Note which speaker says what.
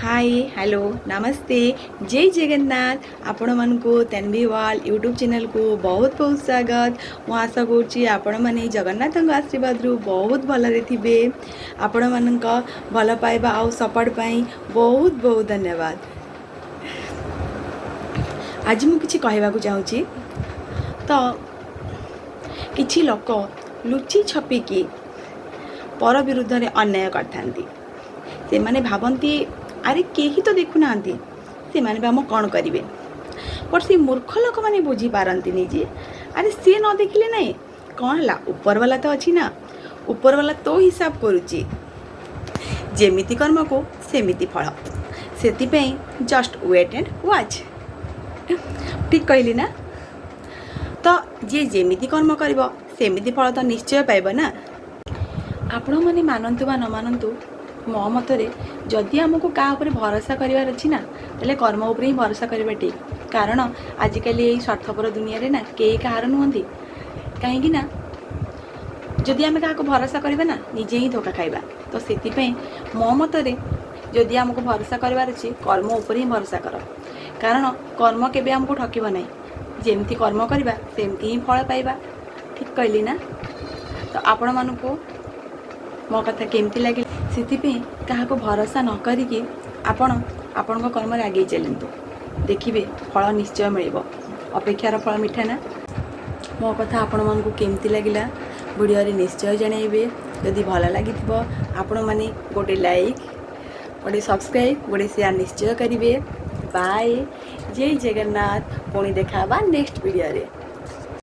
Speaker 1: High, hello, ନମସ୍ତେ, ଜୟ ଜଗନ୍ନାଥ। ଆପଣମାନଙ୍କୁ ତେନଭି world YouTube ଚ୍ୟାନେଲକୁ ବହୁତ ବହୁତ ସ୍ୱାଗତ। ମୁଁ ଆଶା କରୁଛି ଆପଣମାନେ ଜଗନ୍ନାଥଙ୍କ ଆଶୀର୍ବାଦରୁ ବହୁତ ଭଲରେ ଥିବେ। ଆପଣମାନଙ୍କ ଭଲ ପାଇବା ଆଉ ସପୋର୍ଟ ପାଇଁ ବହୁତ ବହୁତ ଧନ୍ୟବାଦ। ଆଜି ମୁଁ କିଛି କହିବାକୁ ଚାହୁଁଛି। ତ କିଛି ଲୋକ ଲୁଚି ଛପିକି ପର ବିରୁଦ୍ଧରେ ଅନ୍ୟାୟ କରିଥାନ୍ତି। ସେମାନେ ଭାବନ୍ତି, ଆରେ କେହି ତ ଦେଖୁନାହାନ୍ତି, ସେମାନେ ବା ମୁଁ କ'ଣ କରିବେ? ବଟ୍ ସେ ମୂର୍ଖ ଲୋକମାନେ ବୁଝିପାରନ୍ତିନି ଯେ ଆରେ ସିଏ ନ ଦେଖିଲେ ନାହିଁ, କ'ଣ ହେଲା? ଉପରବାଲା ତ ଅଛି ନା? ଉପରବାଲା ତୋ ହିସାବ କରୁଛି। ଯେମିତି କର୍ମକୁ ସେମିତି ଫଳ। ସେଥିପାଇଁ ଜଷ୍ଟ ୱେଟ୍ ଆଣ୍ଡ ୱାଚ୍। ଠିକ୍ କହିଲି ନା? ତ ଯିଏ ଯେମିତି କର୍ମ କରିବ, ସେମିତି ଫଳ ତ ନିଶ୍ଚୟ ପାଇବ ନା? ଆପଣମାନେ ମାନନ୍ତୁ ବା ନ ମାନନ୍ତୁ, ମୋ ମତରେ ଯଦି ଆମକୁ କାହା ଉପରେ ଭରସା କରିବାର ଅଛି ନା, ତାହେଲେ କର୍ମ ଉପରେ ହିଁ ଭରସା କରିବା ଠିକ୍। କାରଣ ଆଜିକାଲି ଏଇ ସ୍ୱାର୍ଥପର ଦୁନିଆରେ ନା କେହି କାହାର ନୁହନ୍ତି। କାହିଁକି ନା ଯଦି ଆମେ କାହାକୁ ଭରସା କରିବା ନା, ନିଜେ ହିଁ ଧୋକା ଖାଇବା। ତ ସେଥିପାଇଁ ମୋ ମତରେ ଯଦି ଆମକୁ ଭରସା କରିବାର ଅଛି, କର୍ମ ଉପରେ ହିଁ ଭରସା କର। କାରଣ କର୍ମ କେବେ ଆମକୁ ଠକିବ ନାହିଁ। ଯେମିତି କର୍ମ କରିବା, ସେମିତି ହିଁ ଫଳ ପାଇବା। ଠିକ୍ କହିଲି ନା? ତ ଆପଣମାନଙ୍କୁ ମୋ କଥା କେମିତି ଲାଗିଲା? ସେଥିପାଇଁ କାହାକୁ ଭରସା ନ କରିକି ଆପଣ ଆପଣଙ୍କ କର୍ମରେ ଆଗେଇ ଚାଲନ୍ତୁ। ଦେଖିବେ, ଫଳ ନିଶ୍ଚୟ ମିଳିବ। ଅପେକ୍ଷାର ଫଳ ମିଠା ନା? ମୋ କଥା ଆପଣମାନଙ୍କୁ କେମିତି ଲାଗିଲା, ଭିଡ଼ିଓରେ ନିଶ୍ଚୟ ଜଣାଇବେ। ଯଦି ଭଲ ଲାଗିଥିବ, ଆପଣମାନେ ଗୋଟେ ଲାଇକ୍, ଗୋଟେ ସବସ୍କ୍ରାଇବ୍, ଗୋଟେ ସେୟାର ନିଶ୍ଚୟ କରିବେ। ବାଏ, ଜୟ ଜଗନ୍ନାଥ। ପୁଣି ଦେଖା ହେବା ନେକ୍ସଟ ଭିଡ଼ିଓରେ।